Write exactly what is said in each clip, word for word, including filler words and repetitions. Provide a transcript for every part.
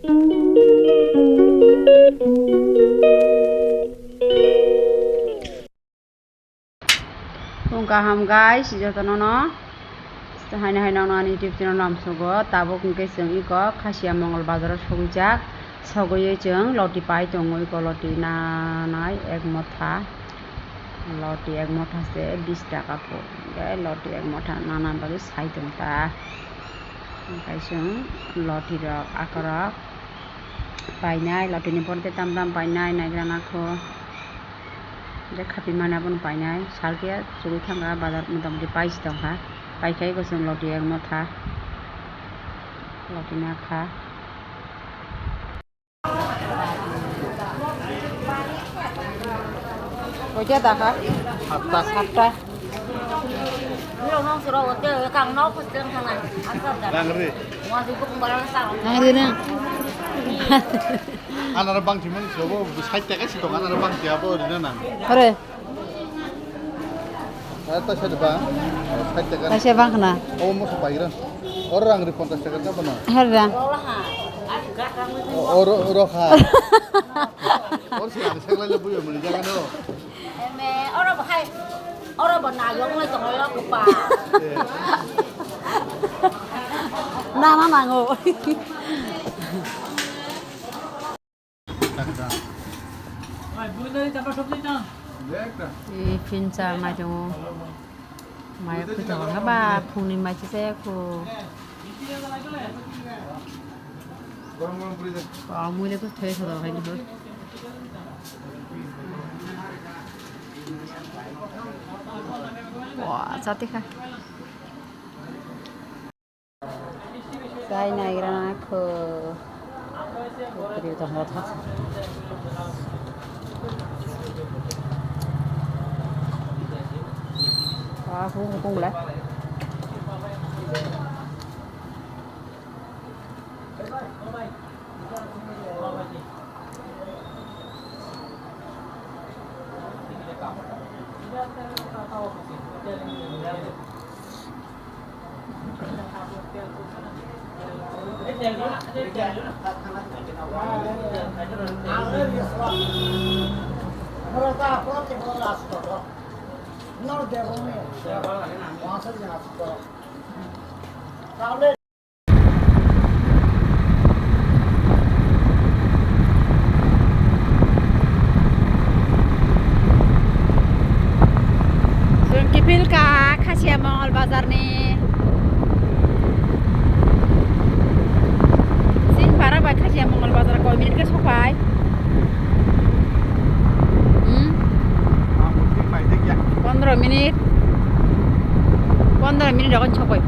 Phung kaham guys, jotono no. Haino haino no ani YouTube channel lamsogo. Tabuk hwnkhe chwng iko Khasiya Mongol bazaro sogwijak. Sogwi chwng loti pai tongo, iko loti nanai ek motha. Loti ek motha se bis taka po. Hwnkhe loti ek motha nana bagwi sai tong ta. Hwnkhe chwng loti rok akorok painai, lotini borte tam tam painai, naigra nakho. Je khapi mani abono painai, salke chugui thangkha bazar, motamuti paisi tongkha, paikhai bo chwng loti ek motha, loti nakha. Koita dakha? Satta. Satta. Nangri. Nangri na. Anara bangsi mani sobo sait taka si tong anara bangsi abo rina nang. Hore. Eh, ta sait ba. Sait taka. Ta se bang khna. Obo moso paigra. Oro rang ri ponchas taka ta bono. Her rang. O-, oro, oro kha. Or si ang seklai le buyo mani jaga no. Eme, oro bo hai, oro bo nayok nai tongo lo kwpa. Eh. Na, na, nango. I phinsa nai tongo. Mai khwtwkgo khe ba phungni mai se chaya kho. Ba mui le khe thoi sa dong hai ni. Wa, chati kha. Chai naigra na kho. Pukri tong tha. Ah, hung hung la. Chwng kiphil kha Khasiya Mongol bazarni. Chini para bai Khasiya Mongol bazar koi minute khe sophai. Hmm? Pondro minute. Pondro minute rogo sophai.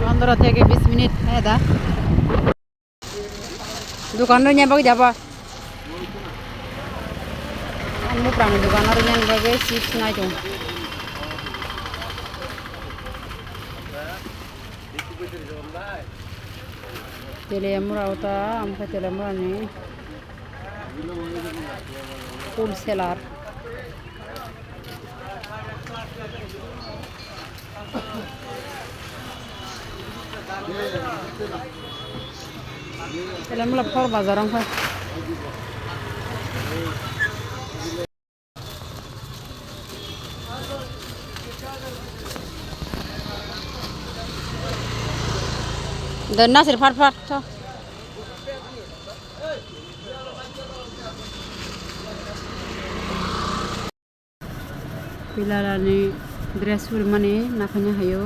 Pondro theke bis minute, eh, da. Dukan rwnya bagwi jabo. Ang muprano dukan rwnya bagwi chips nai tongo. Telemura ota, amkha telemura ni full seller. Telemula phor bazar wngkha. Donna sir far far tho. Pilarani dress surimani naphani hayo,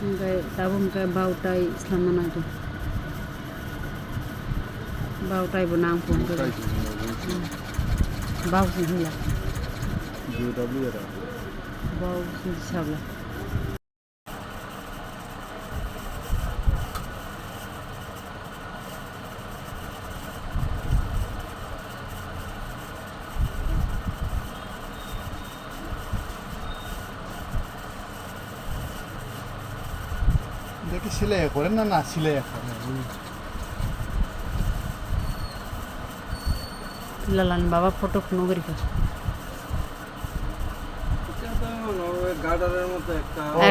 hwnkhe tabuk hwnkhe bautai slamna naido, bautai bo nang phone khe. Bautai. Hmm. Bautai hinla. J W era. Bautai sabla. Deki silai kore na, na silai kore. Lalan baba photo phunuk rikha.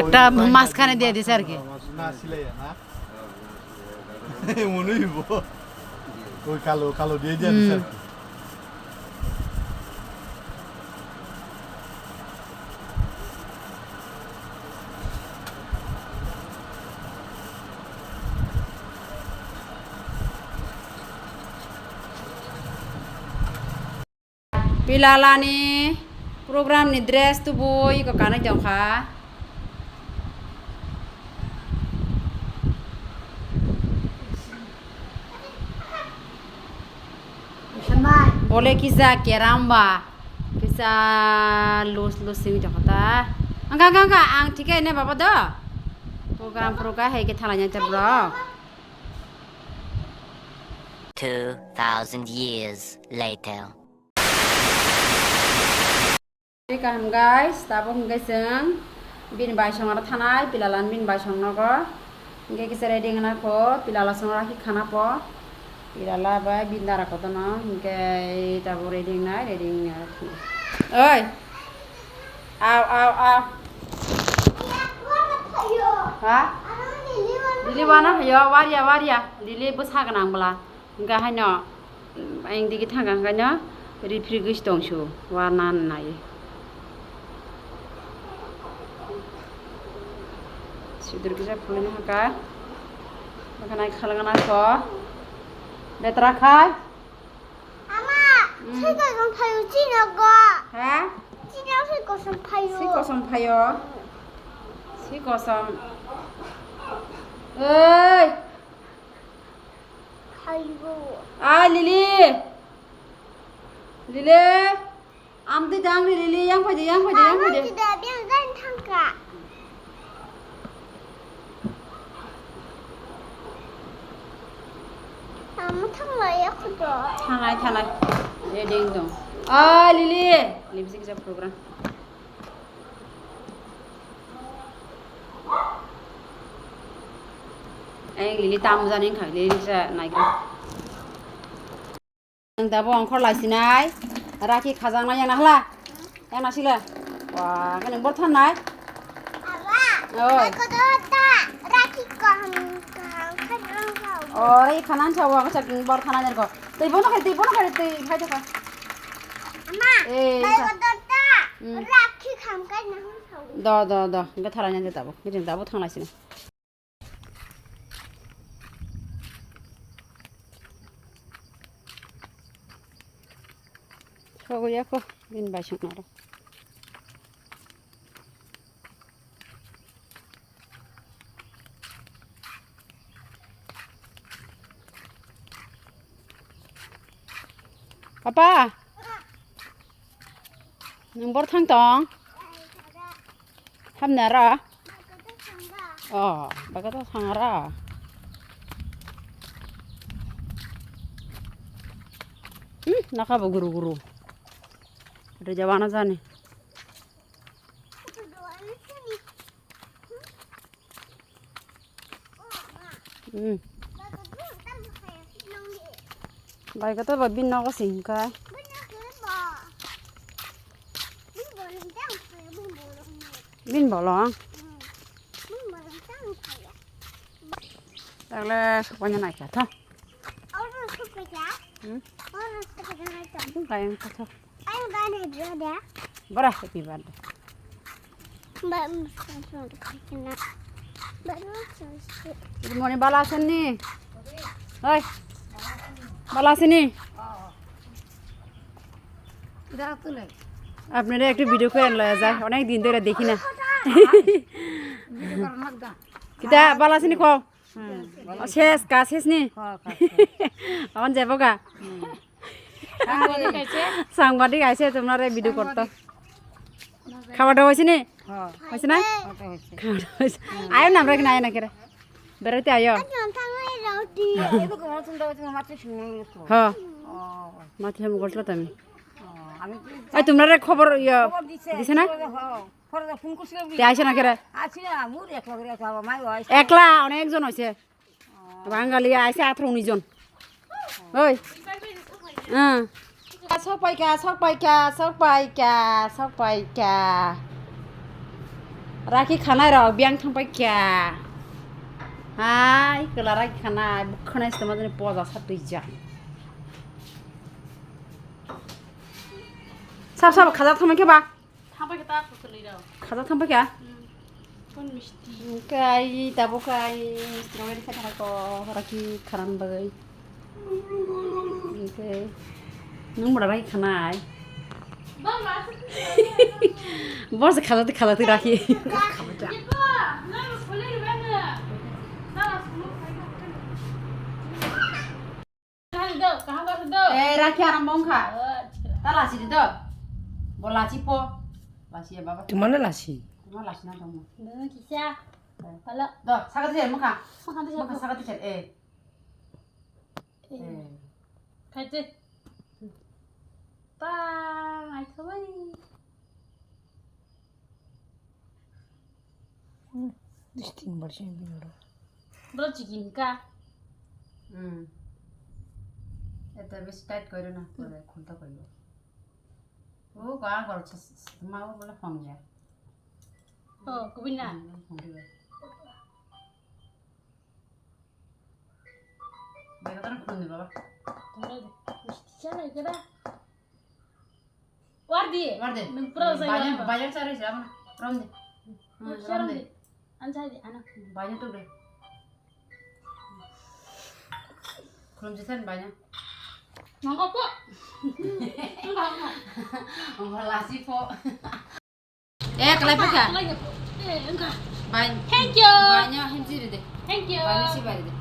একটা মাঝখানে দিয়ে দিছে আর কি। না সিলাইয়া না? মনে হইব। ওই কালো, কালো দিয়ে দিয়ে দিছে আর কি। Pilalani program ni dress tubui ko kanwi tongkha. Bole kisa keramba, kisa lus lus sing jokota. Angka angka angka ang tikai ne baba do. Program program hai ke thalai nyate bro. Two thousand years later. Tei kaham guys, tabuk hwnkhe chwng bini baisong aro thanai, pilalan bini baisong nogo. Hwnkhe kisa ready wngna kho, pilala song rakhi khana po. Pilala bai bini dara kotorno, hwnkhe tabuk ready wngnai, ready wngya. Oi! Aw, aw, aw. Ha? Lili wana phaio, waria, waria. Lili bwsa gwnang bwla. Hwnkhe haino, mm, ayang digi thangkha hwnkhaino refri gwi tongsu, wana nai. Sidur kisa phulwino hwnkha. Hwnkhe nai khalangna kho. Betra khai. Ama, hmm. Swi kosom phaio chini go. Ha? Chini swi kosom phaio. Swi kosom phaio. Swi kosom. Oi. Phaio. Ai, Lili. Lili. Amtwi dang ni Lili, yang phai de, yang phai de, yang phai de. Amtwi da, biang dan thangka. Ang thanglai ya khudo. Thanglai, thanglai. Ready dong. Ah, Lili. Lipstick sa program. Ang Lili tamu jani kha, Lili sa naigra. Ang dabo ongkhor lai sinai, rakhi khajaknai yang nahla, yang nasila. Wah, khe nang bor thanai? Aba, oi. Bai kotor ta, rakhi kaham, kaham khajaknai. Oh, rakhi khanan sa, wah, khe bor thanai nerko. Tei bono khai, tei bono khai, tei khai thokha. Ama, eh, bai kotor ta, hmm. Rakhi kham kai na hon sa. Do, do, do, hwnkhe thalai nai tabo, hwnkhe chwng dabo thanglai sinai. Sogwi ya kho, bini bai songma rok. Papa, nwng bor thang tong? Hamni aro? Oh, baga to thang aro. Hmm, nokha bo guru guru. Rwjabana jani. Hmm. Bai kata ba bin nogo sing kai. Bin bolong. Tagle sokpanya naikha tho. Hmm. Kayang kha tho. Bora, happy birthday. Good morning, bala aseni? Oi, bala aseni? আপনারা একটু ভিডিও করে লয়া যায়, অনেক দিন ধরে দেখি না। কিতা বালা আছেনি কও? শেষ, কাজ শেষ নি? এখন যাবো গা। সাংবাদিক আইছে তোমরা ভিডিও করতো। খাওয়া দাওয়া হয়েছে নি? হয়েছে না? খাওয়া দাওয়া হয়েছে। আয়ো না, আমরা এখানে আয়ো না কেরা? বেড়াইতে আয়ো। হ। মাঠে আমি গল্প তো আমি। এই তোমরা খবর ইয়া দিছে না? তে আইছে না কেরা? একলা অনেকজন হয়েছে। বাঙালি আইছে আঠারো উনিশ জন। ওই। হ্যাঁ। Sok paikha, sok paikha, sok paikha, sok paikha. Rakhi khanai rok biyang thang pai kya? Hai, kela rakhi khanai, bukhanai sitoma jani poja sa twijak. Sab sab khaja thang pai khe ba? Thang pai khe ta kusulwi rok. Khaja thang pai kya? Hmm. Kon misti. Kai, tabo kai, strawberry kha thang ko, rakhi khanan bagwi. Oke. Nung mura bai khanai. Bos khalati khalati rakhi. Eh, rakhi aram bongkha. Ta lasi di do. Bo lasi po. Lasi ya baba. Tumana lasi. Tuma lasi na tamo. Kisa. Hala. Do, sakati mukha. Mukha sakati, eh. Eh. Khaite. Pa, ai khabai. Hmm, distinct version binoro. Bro chicken ka. Hmm. Eta besi tight koiro na, pore khulta koiro. O ga gol ma o bole hongya. Oh, kubina. Hmm, hongya. Bebek ano khulumni baba. Tumre de. Misti chalai keda. War di. War de. Nung pro sai. Banyak, banyak cari siapa na? Rom de. Hmm, rom de. An sai di ano. Banyak tuh de. Khulum jisan banyak. Nang apa? Enggak, enggak. Enggak lasi po. Eh, kalai pukha. Kalai pukha. Eh, engkha. Bai. Thank you. Bai nya himji ride. Thank you. Bai nya si bai ride.